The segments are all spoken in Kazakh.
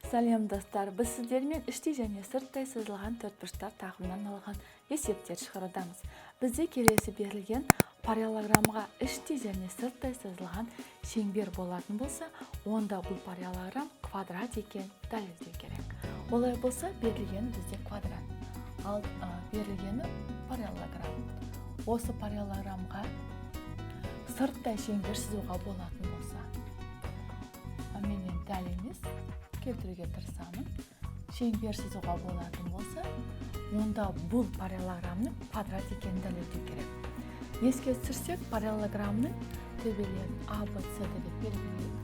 Сәлем, достар! Біз сіздермен іштей және сырттай сызылған төртбұрыштар тақымынан алған есептер шығарудамыз. Бізде келесі берілген параллелограммға іштей және сырттай сызылған шеңбер болатын болса, онда бұл параллелограмм квадрат екен дәлелдеу керек. Олай болса, берілгені бізде квадрат, ал берілгені параллелограмм. Осы параллелограммға сырттай шеңбер сызуға болатын болса, мен енді дәл емес келтіруге тырысамын, шеңбер сызуға болатын болса, онда бұл параллелограммның квадрат екенін дәлелдеу керек. Еске түсірсек, параллелограммның төбелерін А, Б, С, Д деп белгілейік.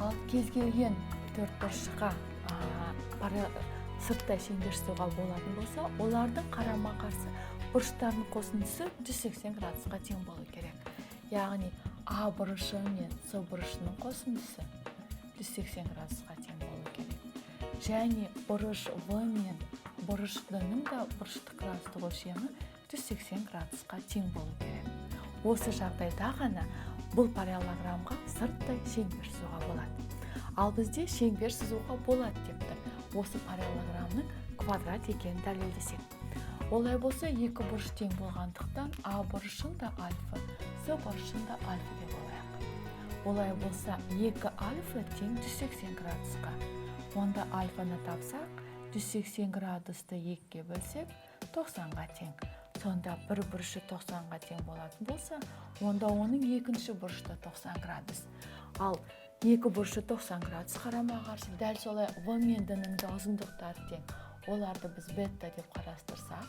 Ал кез келген төртбұрышқа сырттай шеңбер сызуға болатын болса, олардың қарама қарсы бұрыштарының қосындысы 180 градусқа тең болу керек. Яғни А бұрышы мен С бұрышының қосындысы 180 градусқа тең болу керек және бұрыш В мен бұрыш Д-ның да бұрыштық градустық өлшемі 180 градусқа тең болу керек. Осы жағдайда ғана бұл параллелограммға сырттай шеңбер сызуға болады. Ал бізде шеңбер сызуға болады деп тұр. Осы параллелограммның квадрат екенін дәлелдесек, олай болса, екі бұрыш тең болғандықтан, А бұрышын да альфа, С бұрышын да альфа деп алайық. Олай болса, 2 альфа тең 180 градусқа. Онда альфаны тапсақ, 180 градусты екіге бөлсек, 90-ға тең. Сонда бір бұрышы 90-ға тең болатын болса, онда оның екінші бұрышы да 90 градус. Ал екі бұрышы 90 градус қарама қарсы. Дәл солай В мен Д-ның да ұзындықтары тең. Оларды біз бета деп қарастырсақ,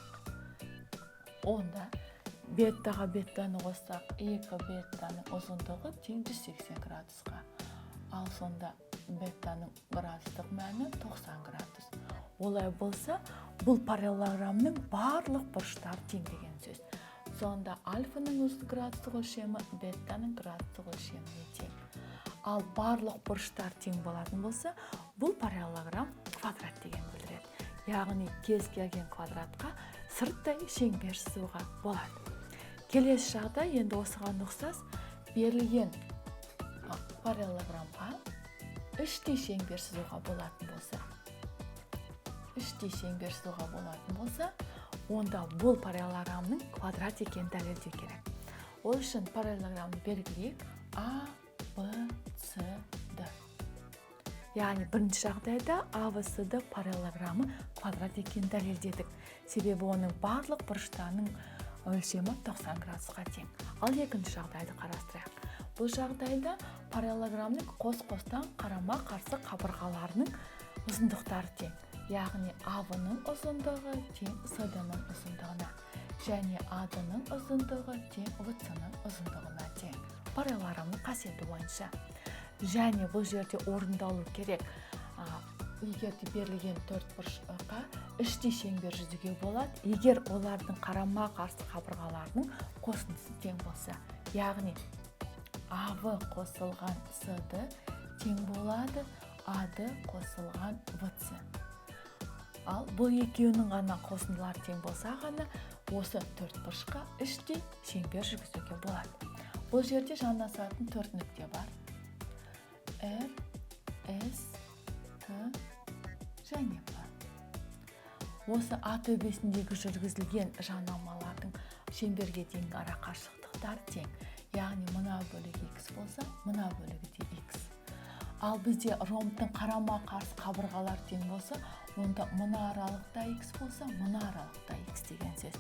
онда бетаға бетаны қоссақ, екі бетаның ұзындығы тең 180 градусқа. Ал сонда бетаның градустық мәні 90 градус. Олай болса, бұл параллелограммның барлық бұрыштары тең деген сөз. Сонда альфаның градустық өлшемі бетаның градустық өлшеміне тең. Ал барлық бұрыштар тең болатын болса, бұл параллелограмм квадрат деген білдіреді. Яғни кез келген квадратқа сырттай шеңбер сызуға болады. Келесі жағдай енді осыған ұқсас: берілген параллелограммға іштей шеңбер сызуға болатын болса, іштей шеңбер сызуға болатын болса, онда бұл параллелограммның квадрат екенін дәлелдеу керек. Ол үшін параллелограммды белгілейік: А, Б, С, Д. Яғни бірінші жағдайда А, В, С, Д параллелограммы квадрат екенін дәлелдедік, себебі оның барлық бұрыштарының өлшемі 90 градусқа тең. Ал екінші жағдайды қарастырайық. Бұл жағдайда параллелограммның қос қостан қарама қарсы қабырғаларының ұзындықтары тең. Яғни АВ-ның ұзындығы тең СД-ның ұзындығына және АД-ның ұзындығы тең ВЦ-ның ұзындығына тең параллелограммның қасиеті бойынша. Және бұл жерде орындалу керек: егер де берілген төрт бұрышқа іштей шеңбер жүзуге болады, егер олардың қарама қарсы қабырғаларының қосындысы тең болса. Яғни АВ қосылған СД тең болады АД қосылған ВЦ. Ал бұл екеуінің ғана қосындылары тең болса ғана, осы төрт бұрышқа іштей шеңбер жүргізуге болады. Бұл жерде жанасатын төрт нүкте бар: Р, С, Т және П. Осы А төбесіндегі жүргізілген жанамалардың шеңберге дейінгі ара қашықтықтары тең. Яғни мына бөлігі x болса, мына бөлігі де x. Ал бізде ромбтың қарама қарсы қабырғалары тең болса, онда мына аралықта x болса, мына аралықта x деген сөз.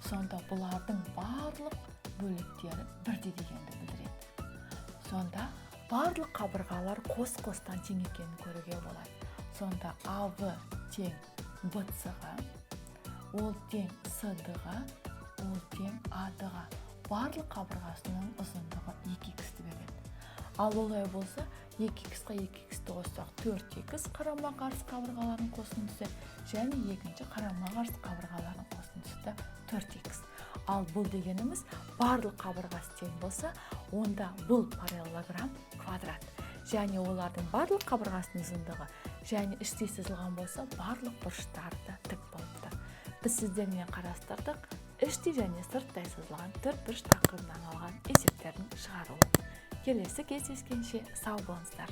Сонда бұлардың барлық бөліктері бірдей дегенді білдіреді. Сонда барлық қабырғалар қос қостан тең екенін көруге болады. Сонда АВ тең БЦ-ға, ол тең СД-ға, ол тең АД-ға. Барлық қабырғасының ұзындығы 2х-ті береді. Ал олай болса, 2х-қа 2х-ті қоссақ, 4х, қарама қарсы қабырғалардың қосындысы және екінші қарама қарсы қабырғалардың қосындысы да 4х. Ал бұл дегеніміз, барлық қабырғасы тең болса, онда бұл параллелограмм квадрат және олардың барлық қабырғасының ұзындығы және іштей сызылған болса, барлық бұрыштары да тік болып тұр. Біз сіздермен қарастырдық іштей және сырттай сызылған төрт бұрыш тақырыбынан алған есептердің шығарылуын. Келесі кездескенше сау болыңыздар!